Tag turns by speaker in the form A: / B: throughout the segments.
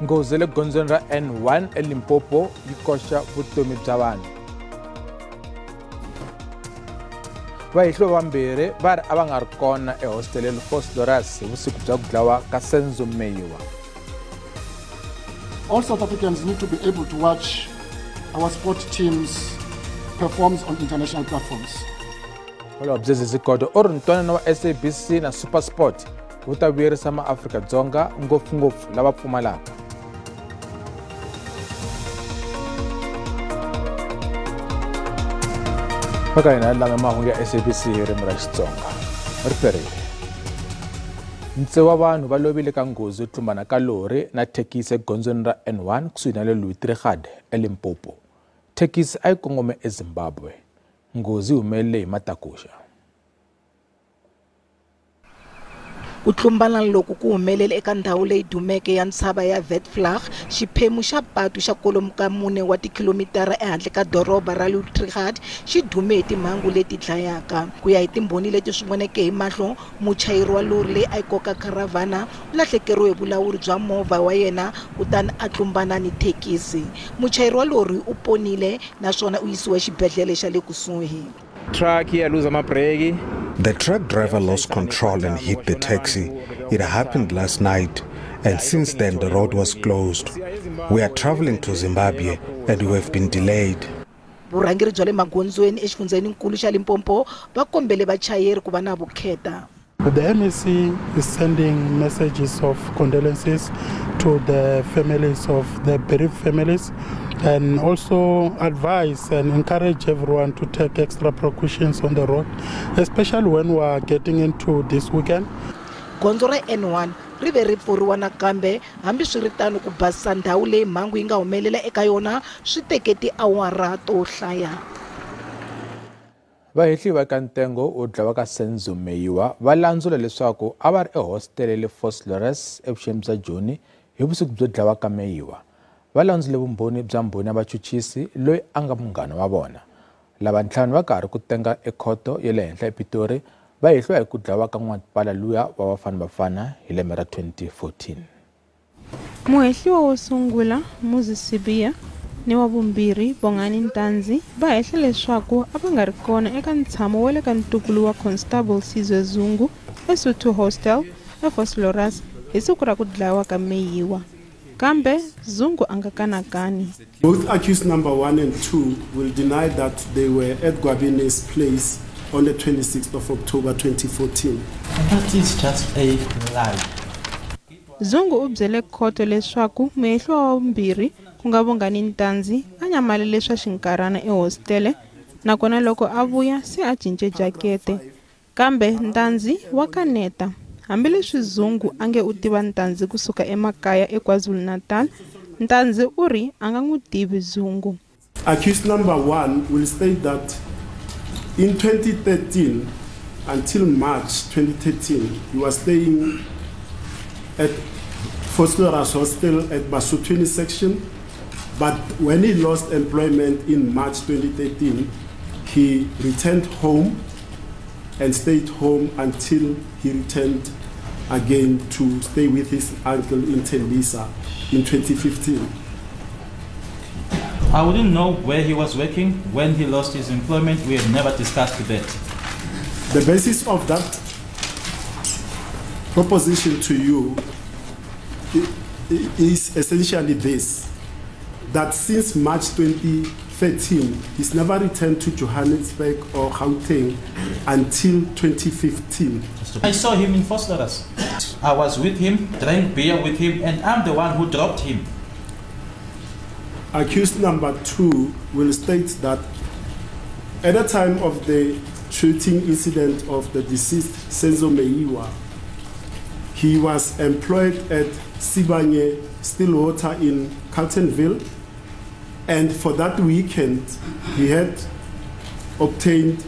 A: Nghozi le gondzweni ra N1 eLimpopo yi koxa vutomi bya vanhu. Vahehliwa vambirhi va ri a va nga ri kona ehosteleni Vosloorus hi vusiku bya ku dlawa ka Senzo Meyiwa.
B: All South Africans need to be able to watch our sport teams performs on international platforms.
A: Holobye Zizi Kodwa u ri ntwanano wa SABC na SuperSport wu ta vuyerisa maAfrika-Dzonga ngopfungopfu lava pfumalaka. Eka hina lama mahungu ya SABC hi ririmi ra Xitsonga ri perile. Ntsevu wa vanhu va lovile ka nghozi yo tlumbana ka lori na thekisi egondzweni ra N1 kusuhi na le Louis-Trichardt eLimpopo. Thekisi a yi kongome eZimbabwe. Nghozi yi humelele hi matakuxa.
C: Ku tlumbana loku ku humelele eka ndhawu leyi dumeke ya ntshava ya Vetvlag, xiphemu xa patu xa kwalomu ka 4 wa tikhilomitara ehandle ka doroba ra Louis-Trichardt xi dume hi timhangu leti dlayaka. Ku ya hi timbhoni leti swi voneke hi mahlo, muchayeri wa lori leyi a yi koka kharavhana u lahlekeriwe hi vulawuri bya movha wa yena kutani a tlumbana ni thekisi. Muchayeri wa lori u ponile naswona u yisiwe exibedhlele xa le kusuhi.
D: Truck yaluza mabreki.
E: The truck driver lost control and hit the taxi. It happened last night, and since then the road was closed. We are traveling to Zimbabwe and we have been delayed.
C: Vurhangeri bya le magondzweni exifundzheninkulu xa Limpopo va kombele vachayeri ku va na vukheta.
F: The MEC is sending messages of condolences to the families of the bereaved families, and also advise and encourage everyone to take extra precautions on the road, especially when we are getting into this weekend.
C: Gondzo ra N1 ri ve ri pfuriwa nakambe, hambiswiritano ku basisa ndhawu leyi mhangu yi nga humelela eka yona swi teke tiawara to hlaya.
A: Vahehliwa ka ntengo wo dlawa ka Senzo Meyiwa va landzula leswaku a va ri ehositele le Vosloorus evuxeni bya Joni hi vusiku byo dlawa ka Meyiwa. Va landzule vumbhoni bya mbhoni ya vachuchisi loyi a nga munghana wa vona. Lava ntlhanu va karhi ku tenga ekhoto ya le henhla ePitori va hehliwa hi ku dlawa ka n'watipala luya wa Bafana Bafana hi lembe ra 2014.
G: Muhehliwa wo sungula Muzi Sibiya ni wa vumbirhi Bongani Ntanzi va hehla leswaku a va nga ri kona eka ntshamo wa le ka ntukulu wa Constable Sizwe Zungu eSotho Hostel eVosloorus hi siku ra ku dlawa ka Meyiwa. Kambe Zungu a nga kanakani.
H: Both accused number 1 and 2 will deny that they were at Gwabini's place on the 26th of October 2014.
I: That is just a lie.
G: Zungu u byele khoto leswaku muhehliwa wa vumbirhi ku nga Bongani Ntanzi a nyamalele swa xinkarhana ehositele nakona loko a vuya se a cince jakete. Kambe Ntanzi wa kaneta. Hambileswi Zungu a nge u tiva Ntanzi kusuka emakaya eKwaZulu-Natal, Ntanzi u ri a nga n'wi tivi Zungu.
H: Accused number 1 will state that in 2013 until March 2013 he was staying at Vosloorus Hostel at Basuthwini section, but when he lost employment in March 2013, he returned home and stayed home until he returned again to stay with his uncle in Tembisa in 2015.
I: I wouldn't know where he was working, when he lost his employment. We have never discussed that.
H: The basis of that proposition to you is essentially this, that since March 2013, he's never returned to Johannesburg or Gauteng until 2015.
I: I saw him in Vosloorus. I was with him, drank beer with him, and I'm the one who dropped him.
H: Accused number 2 will state that at the time of the shooting incident of the deceased Senzo Meyiwa, he was employed at Sibanye Stillwater in Carltonville, and for that weekend he had obtained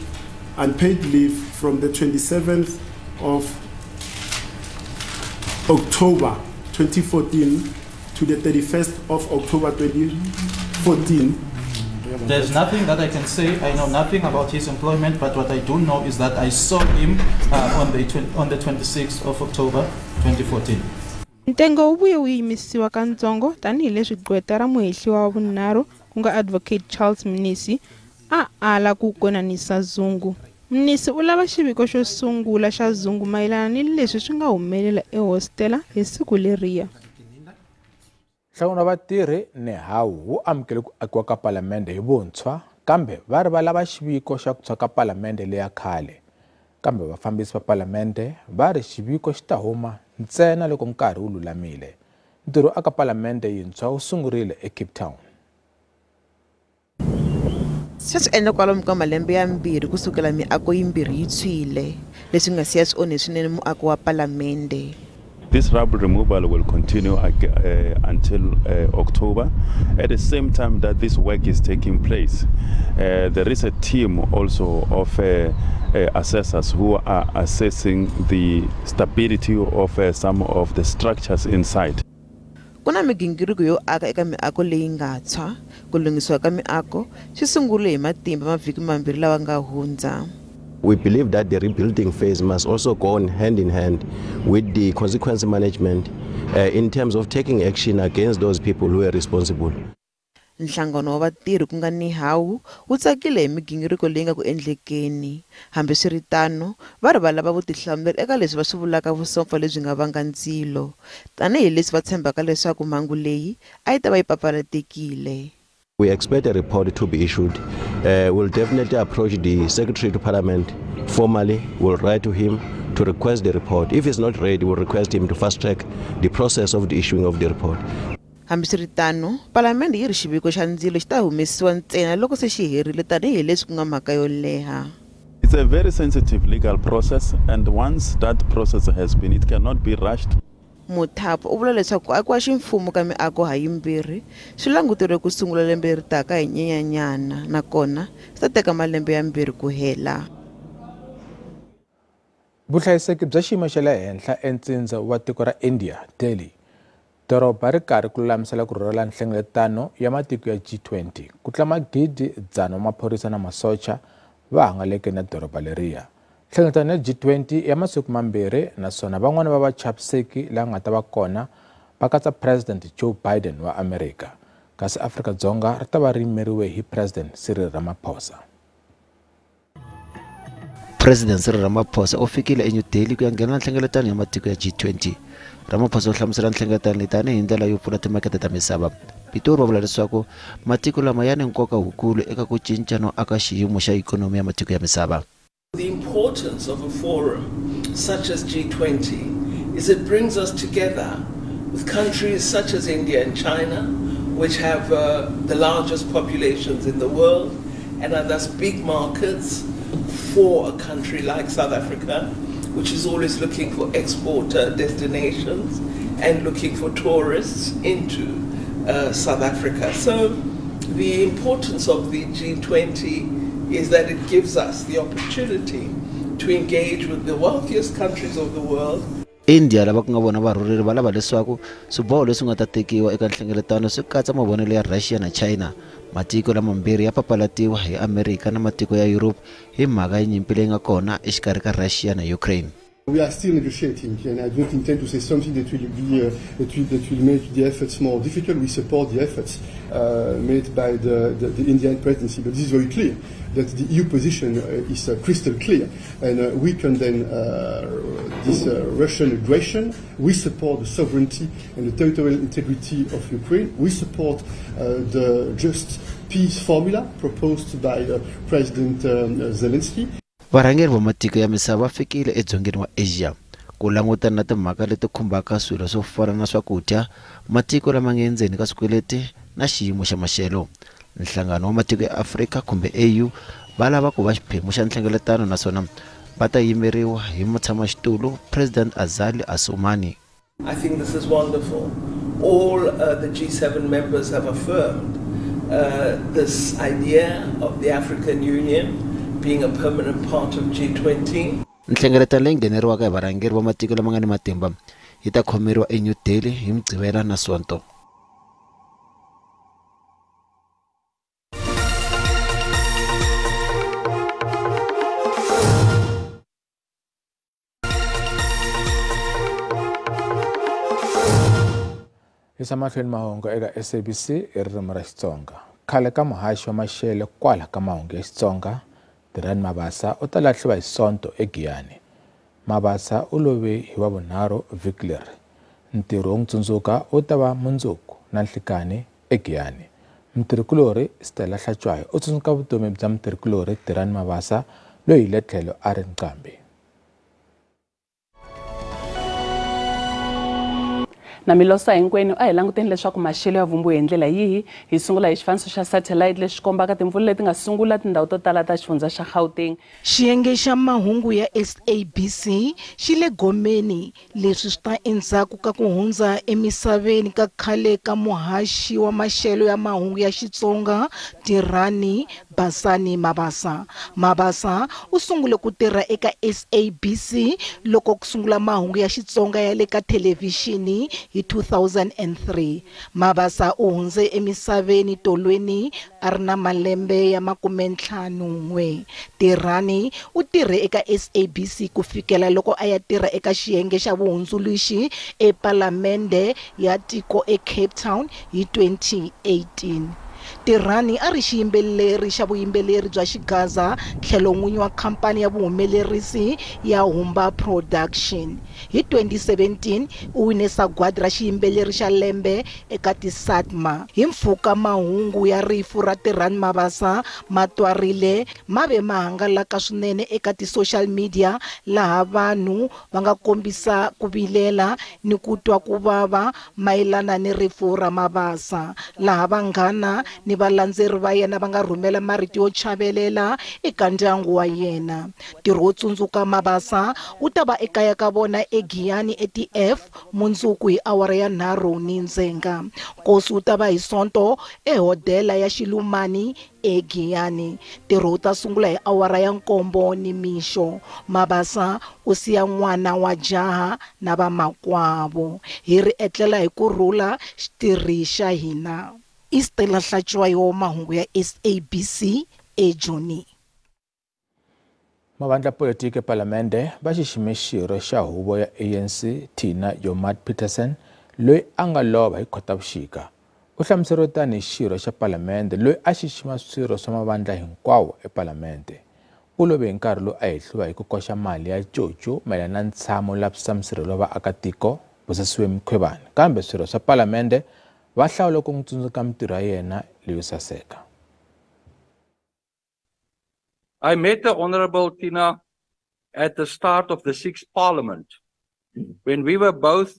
H: unpaid leave from the 27th of October 2014 to the 31st of October 2014.
I: There's nothing that I can say. I know nothing about his employment, but what I do know is that I saw him on the 26th of October 2014.
G: Ntengo wu vuye wu yimisiwa kantsongo tanihileswi gqweta ra muhehliwa wa vunharhu ku nga Advocate Charles Mnisi a ala ku konanisa Zungu. Mnisi u lava xiviko xo sungula xa Zungu mayelana ni leswi swi nga humelela ehositela hi siku leriya.
A: Nhlangano wa vatirhi NEHAWU wu amukele ku akiwa ka palamende hi vuntshwa kambe va ri va lava xiviko xa ku tshwa ka palamende leya khale. Kambe vafambisi va palamende va ri xiviko xi ta huma ntsena loko nkarhi wu lulamile. Ntirho aka palamende yintshwa wu sungurile eCape Town.
J: Se swi endla kwalomu ka malembe yambirhi kusukela miako yimbirhi yi tshwile, leswi nga siya swi onhe swinene muako wa palamende.
K: This rubble removal will continue until October. At the same time that this work is taking place, there is a team also of assessors who are assessing the stability of some of the structures inside.
J: Ku na migingiriko yo aka eka miako leyi nga tshwa. Ku lunghisiwa ka miako swi sungule hi matimba mavhiki mambirhi lawa nga hundza.
L: We believe that the rebuilding phase must also go on hand in hand with the consequence management in terms of taking action against those people who are responsible.
J: Nhlangano wa vatirhi ku nga NEHAWU wu tsakile hi migingiriko leyi nga ku endlekeni. Hambiswiritano, va ri va lava vutihlamuleri eka leswi va swi vulaka vusompfa lebyi nga vanga ndzilo, tanihileswi va tshembaka leswaku mhangu leyi a yi ta va yi papalatekile.
L: We expect a report to be issued. We'll definitely approach the Secretary to Parliament formally. We'll write to him to request the report. If he's not ready, we'll request him to fast-track the process of the issuing of the report.
J: Hambiswiritano, palamende yi ri xiviko xa ndzilo xi ta humesiwa ntsena loko se xi herile tanihileswi ku nga mhaka yo leha.
K: It's a very sensitive legal process, and once that process has been, it cannot be rushed.
J: Mothapo u vula leswaku ku akiwa ximfumo ka miako ha yimbirhi swi languteriwe ku sungula lembe leri taka hi Nyenyanyana, nakona swi ta teka malembe yambirhi ku hela.
A: Vuhlayiseki bya xiyimo xa le henhla entsindza wa tiko ra India, Delhi. Doroba ri karhi ku lulamisela ku rhurhela nhlengeletano ya matiko ya G20. Ku tlula magidi dzana wa maphorisa na masocha va hangaleke na doroba leriya. Nhlengeletano ya G20 ya masiku mambirhi naswona van'wana va vachaviseki lava nga ta va kona va katsa President Joe Biden wa Amerika, kasi Afrika-Dzonga ri ta va ri yimeriwe hi President Cyril Ramaphosa.
M: President Cyril Ramaphosa u fikile eNew Delhi ku ya nghena nhlengeletano ya matiko ya G20. Ramaphosa u hlamusela nhlengeletano leyi tanihi ndlela yo pfula timakete ta misava. Pitori va vula leswaku matiko lama ya ni nkoka wukulu eka ku cinca no aka xiyimo xa ikhonomi ya matiko ya misava.
N: The importance of a forum such as G20 is it brings us together with countries such as India and China, which have the largest populations in the world and are thus big markets for a country like South Africa, which is always looking for export destinations and looking for tourists into South Africa. So the importance of the G20 is that it gives us the opportunity to engage with the wealthiest countries of the world.
M: India lava ku nga vona varhurheri va lava leswaku swiboho leswi nga ta tekiwa eka nhlengeletano swi katsa mavonelo ya Russia na China. Matiko lamambirhi ya papalatiwa hi Amerika na matiko ya Europe hi mhaka ya nyimpi leyi nga kona exikarhi ka Russia na Ukraine.
O: We are still negotiating, and I don't intend to say something that will be that will make the efforts more difficult. We support the efforts made by the Indian presidency, but this is very clear that the EU position is crystal clear, and we condemn this Russian aggression. We support the sovereignty and the territorial integrity of Ukraine. We support the just peace formula proposed by President Zelensky.
M: Varhangeri va matiko ya misava va fikile edzongeni wa Asia ku langutana na timhaka leti khumbaka swilo swo fana na swakudya, matiko lama nga endzeni ka swikweleti na xiyimo xa maxelo. Nhlangano wa matiko ya Afrika kumbe AU va lava ku va xiphemu xa nhlengeletano naswona va ta yimeriwa hi mutshamaxitulu President Azali Assoumani.
N: I think this is wonderful. All the G7 members have affirmed this idea of the African Union being a permanent part of G20.
M: Nhlengeletano leyi ngheneriwaka hi varhangeri va matiko lama nga ni matimba yi ta khomeriwa eNew Delhi hi Mugqivela na Sonto.
A: Yisa mahlweni mahungu eka SABC hi ririmi ra Xitsonga. Khale ka muhaxi wa maxelo kwala ka mahungu ya Xitsonga, Tirhani Mabasa u ta lahliwa hi Sonto eGiyani. Mabasa u love hi Wavunharhu vhiki leri. Ntirho wo n'wi tsundzuka wu ta va mundzuku na nhlikani eGiyani. Mutirhikulorhi Stella Hlatshwayo u tsundzuka vutomi bya mutirhikulorhi Tirhani Mabasa loyi hi le tlhelo a ri nqambi.
P: Na milosa hinkwenu a hi languteni leswaku maxelo ya vumbiwe hi ndlela yihi. Hi sungula hi xifaniso xa satellite lexi kombaka timpfula leti nga sungula tindhawu to tala ta xifundza xa Gauteng.
C: Xiyenge xa mahungu ya SABC xi le gomeni, leswi swi ta endzhaku ka ku hundza emisaveni ka khale ka muhaxi wa maxelo ya mahungu ya Xitsonga Tirhani Basani Mabasa. Mabasa u sungule ku tirha eka SABC loko ku sungula mahungu ya Xitsonga ya le ka thelevhixini hi 2003. Mabasa u hundze emisaveni tolweni a ri na malembe ya 51. Tirhani u tirhe eka SABC ku fikela loko a ya tirha eka xiyenge xa vuhundzuluxi ePalamende ya tiko eCape Town hi 2018. Tirhani a ri xiyimbeleri xa vuyimbeleri bya xigaza tlhelo n'winyi wa khampani ya vuhumelerisi ya Humba Production. Hi 2017 u wine sagwadi ra xiyimbeleri xa lembe eka ti-SATMA. Hi mpfhuka mahungu ya rifu ra Tirhani Mabasa ma twarile ma ve ma hangalaka swinene eka ti-social media, laha vanhu va nga kombisa ku vilela ni ku twa ku vava mayelana ni rifu ra Mabasa, laha vanghana ni valandzeri va yena va nga rhumela marito yo chavelela eka ndyangu wa yena. Ntirho wo tsundzuka Mabasa wu ta va ekaya ka vona eGiyani eTF mundzuku hi awara ya 3 ni ndzhenga. Nkosi wu ta va hi Sonto ehodela ya Xilumani eGiyani. Ntirho wu ta sungula hi awara ya 7 ni mixo. Mabasa u siya n'wana wa jaha na vamakwavo. Hi ri etlela hi ku rhula xitirhi xa hina. Stella Hlatshwayo, mahungu ya SABC eJoni.
A: Mavandla politiki ePalamende va xixime xirho xa huvo ya ANC Tina Joemat-Pettersson loyi a nga lova hi Khotavuxika. U hlamuseriwe tanihi xirho xa Palamende loyi a xixima swirho swa mavandla hinkwawo ePalamende. U love hi nkarhi lowu a hehliwa hi ku koxa mali ya coco mayelana na ntshamo wo lavisisa musirhelelo wa vaakatiko Busisiwe Mkhwebane, kambe swirho swa Palamende va hlawula ku n'wi tsundzuka mintirho ya yena leyo saseka.
Q: I met the Honorable Tina at the start of the 6th Parliament, when we were both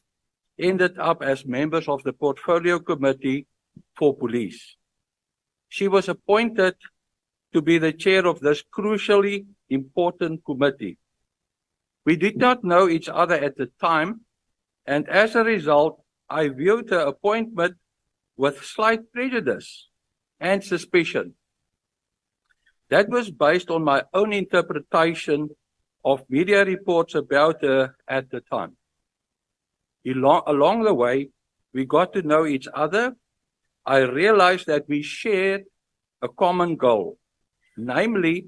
Q: ended up as members of the Portfolio Committee for Police. She was appointed to be the chair of this crucially important committee. We did not know each other at the time, and as a result, I viewed her appointment with slight prejudice and suspicion. That was based on my own interpretation of media reports about her at the time. Along the way, we got to know each other. I realized that we shared a common goal, namely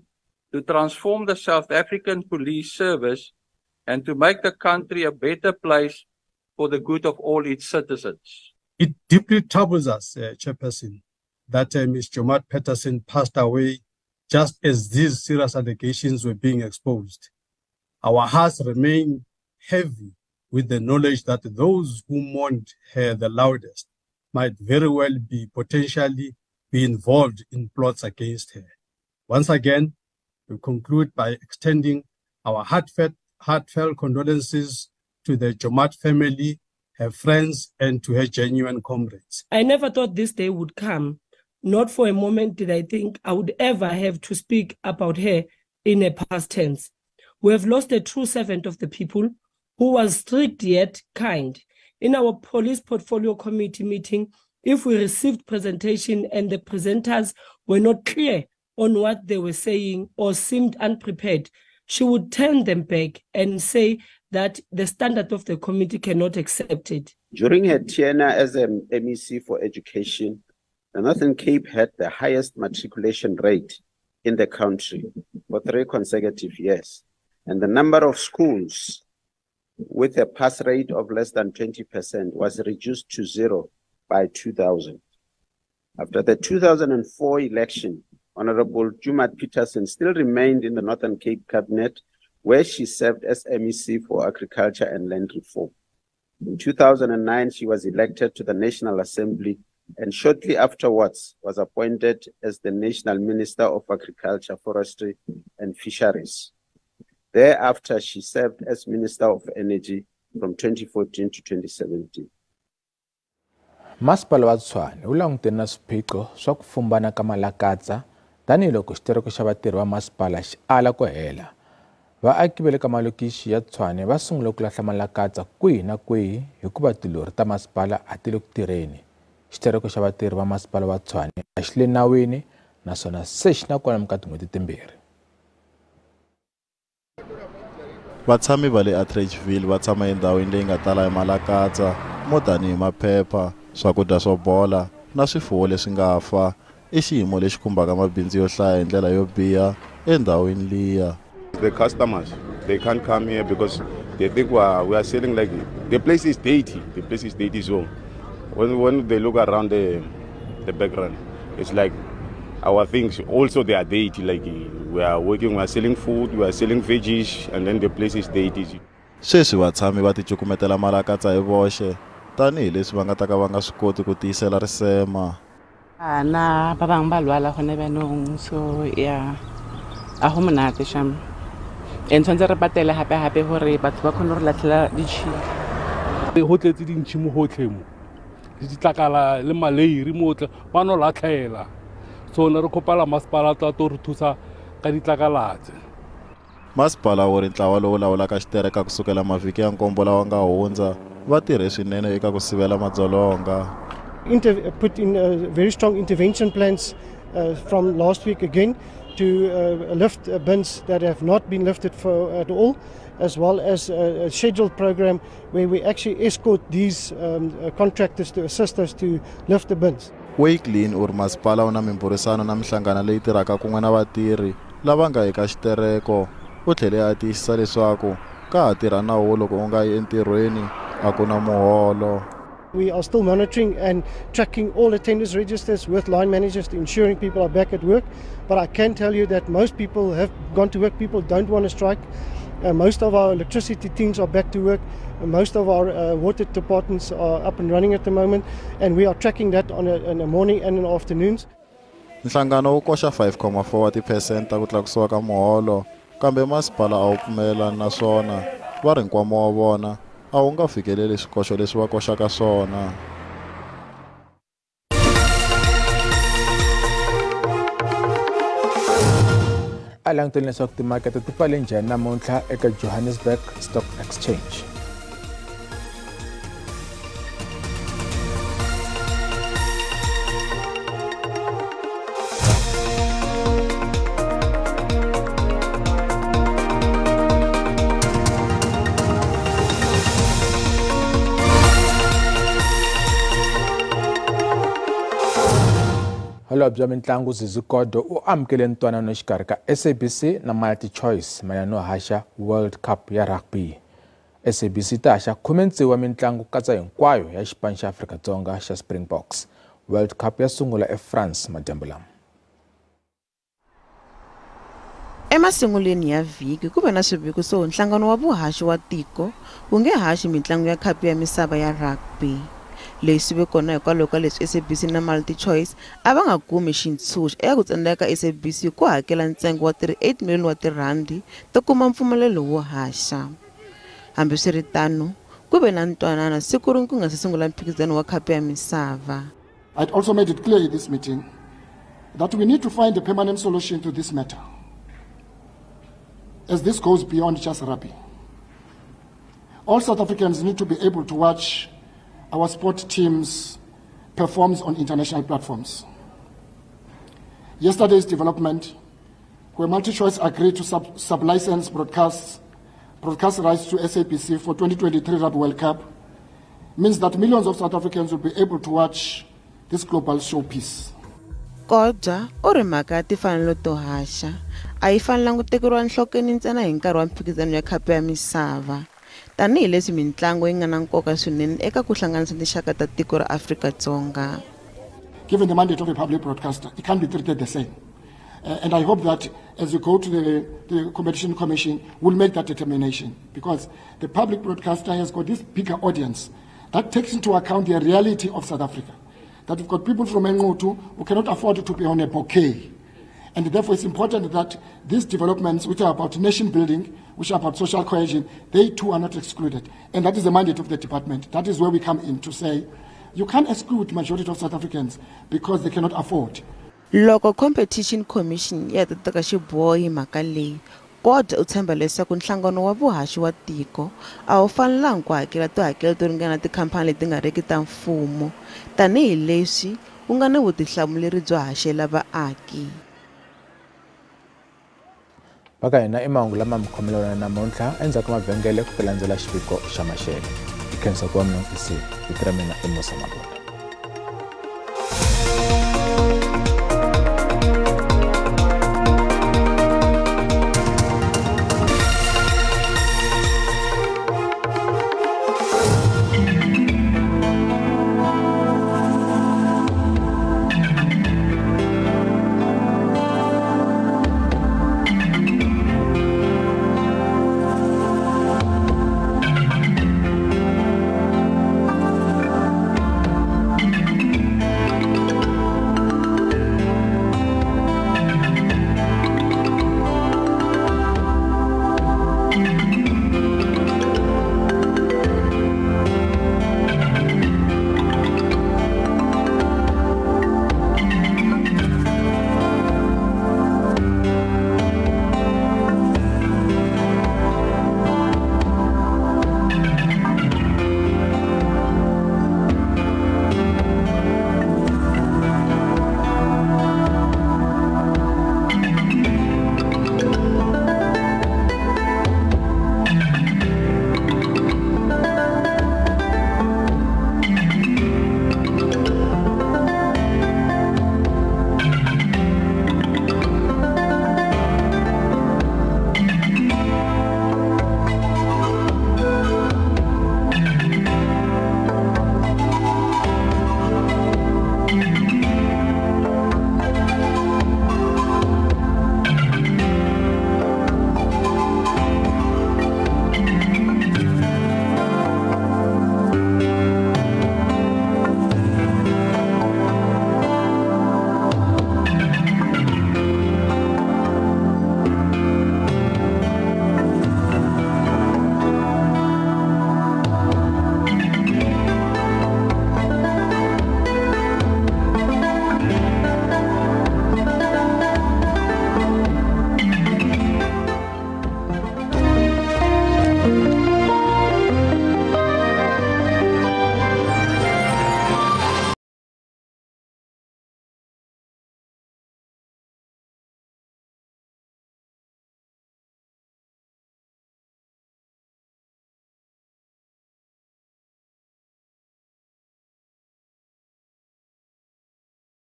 Q: to transform the South African Police Service and to make the country a better place for the good of all its citizens.
R: It deeply troubles us, Chairperson, that Ms. Joemat-Pettersson passed away just as these serious allegations were being exposed. Our hearts remain heavy with the knowledge that those who mourned her the loudest might very well be potentially be involved in plots against her. Once again, we conclude by extending our heartfelt condolences to the Joemat family, her friends, and to her genuine comrades.
S: I never thought this day would come. Not for a moment did I think I would ever have to speak about her in a past tense. We have lost a true servant of the people who was strict yet kind. In our police portfolio committee meeting, if we received presentation and the presenters were not clear on what they were saying or seemed unprepared, she would turn them back and say that the standard of the committee cannot accept it.
T: During her tenure as an MEC for Education, the Northern Cape had the highest matriculation rate in the country for 3 consecutive years. And the number of schools with a pass rate of less than 20% was reduced to 0 by 2000. After the 2004 election, Honorable Joemat-Pettersson still remained in the Northern Cape Cabinet, where she served as MEC for Agriculture and Land Reform. In 2009, she was elected to the National Assembly and shortly afterwards was appointed as the National Minister of Agriculture, Forestry and Fisheries. Thereafter, she served as Minister of Energy from 2014 to 2017.
A: Masipala wa Tshwane wu langutene na swiphiqo swa ku fumbana ka malakatsa tanihiloko xitereko xa vatirhi va masipala xi ala ku hela. Vaaki va le ka malokixi ya Tshwane va sungule ku lahla malakatsa kwihi na kwihi hikuva tilori ta masipala a ti le ku tirheni. Xitereko xa vatirhi va masipala wa Tshwane a xi le nawini naswona se xi na kwalomu ka tin'hweti timbirhi.
U: Vatshami va le Atteridgeville va tshama endhawini leyi nga tala hi malakatsa mo tanihi maphepha, swakudya swo bola na swifuwo leswi nga fa. I xiyimo lexi khumbaka mabindzu yo hlaya hi ndlela yo biha endhawini liya.
V: The customers, they can't come here because they think we are selling like the place is dirty. The place is dirty, so when they look around the background, it's like our things also they are dirty. Like we are working, we are selling food, we are selling veggies, and then the place is dirty.
U: Sweswi vatshami va ticukumetela malakatsa hi voxe tanihileswi va nga ta ka va nga swi koti ku tiyisela risema.
W: Bana ba bangwe ba lwala gone jaanong, so yeah, a go monate shame. And tshwanetse re patele gape-gape gore batho ba kgone go latlhela ditšhila.
X: Go tletse dintšhi mo gotlhe mo, le ditlakala le maleiri mo tle ba no latlhela. So ne re kgopela masepala tla to re thusa ka ditlakala tse.
U: Masipala wu ri ntlawa lowu lawulaka xitereka kusukela mavhiki ya nkombo lawa nga hundza va tirhe swinene eka ku sivela madzolonga.
Y: Put in very strong intervention plans from last week again to lift bins that have not been lifted for at all, as well as a scheduled program where we actually escort these contractors to assist us to lift the bins.
U: Wakelin u ri masipala wu na miburisano na minhlangano leyi tirhaka kun'we na vatirhi lava nga eka xitereko. U tlhele a tiyisisa leswaku ka ha tirha nawu loko u nga yi entirhweni a ku na muholo.
Y: We are still monitoring and tracking all attendance registers with line managers to ensuring people are back at work. But I can tell you that most people have gone to work. People don't want to strike. Most of our electricity teams are back to work. Most of our water departments are up and running at the moment. And we are tracking that on a morning and in the afternoons.
U: Nhlangano wu koxa 5.4% ta ku tlakusiwa ka muholo, kambe masipala a wu pfumelelani na swona. Va ri nkwama wa vona a wu nga fikeleli swikoxo leswi va koxaka swona.
A: A languteni leswaku timakete ti pfale njhani namuntlha eka Johannesburg Stock Exchange. Holobye wa mintlangu Zizi Kodwa u amukele ntwanano exikarhi ka SABC na MultiChoice mayelana no haxa World Cup ya rugby. SABC ta haxa 16 wa mintlangu katsa hinkwayo ya xipano xa Afrika-Dzonga xa Springboks. World Cup ya sungula eFrance madyambu lama.
J: Emasungulweni ya vhiki ku ve na swiviko swo nhlangano wa vuhaxi wa tiko wu nge haxi mintlangu ya khapu ya misava ya rugby. Leyi swi ve kona hikwalaho ka leswi SABC na MultiChoice a va nga kumi xintshunxo eka ku tsandzeka ka SABC ku hakela ntsengo wa 38 miliyoni wa tirhandi to kuma mpfumelelo wo haxa. Hambiswiritano, ku ve na ntwanano siku rin'we ku nga se sungula mphikizano wa khapu ya misava.
B: I'd also made it clear in this meeting that we need to find a permanent solution to this matter, as this goes beyond just rugby. All South Africans need to be able to watch our sport teams performs on international platforms. Yesterday's development, where MultiChoice agreed to sublicense broadcast rights to SABC for 2023 Rugby World Cup, means that millions of South Africans will be able to watch this global showpiece.
J: Kodwa u ri mhaka ya timfanelo to haxa a yi fanelanga ku tekeriwa enhlokweni ntsena hi nkarhi wa mphikizano ya khapu ya misava. Tanihileswi mitlangu yi nga na nkoka swinene eka ku hlanganisa tinxaka ta tiko ra Afrika-Dzonga.
B: Given the mandate of a public broadcaster, it can't be treated the same. And I hope that as you go to the Competition Commission, we'll make that determination, because the public broadcaster has got this bigger audience that takes into account the reality of South Africa, that we've got people from Nquthu who cannot afford to be on a bouquet. And therefore it's important that these developments, which are about nation building, which are about social cohesion, they too are not excluded. And that is the mandate of the department. That is where we come in to say, you can't exclude majority of South Africans because they cannot afford.
J: Loko Competition Commission ya ta teka xiboho hi mhaka leyi, kodwa u tshemba leswaku nhlangano wa vuhaxi wa tiko a wu fanelangi ku hakela tihakelo to ringana tikhamphani leti nga riki ta mfumo, tanihileswi wu nga na vutihlamuleri byo haxela vaaki.
A: Va ka hina i mahungu lama mi khomelana namuntlha endzhaku ka mavhengele ku ta landzela xiviko xa maxelo. Hi khensa ku va mi langutisile. Vito ra mina i Musa Mabunda.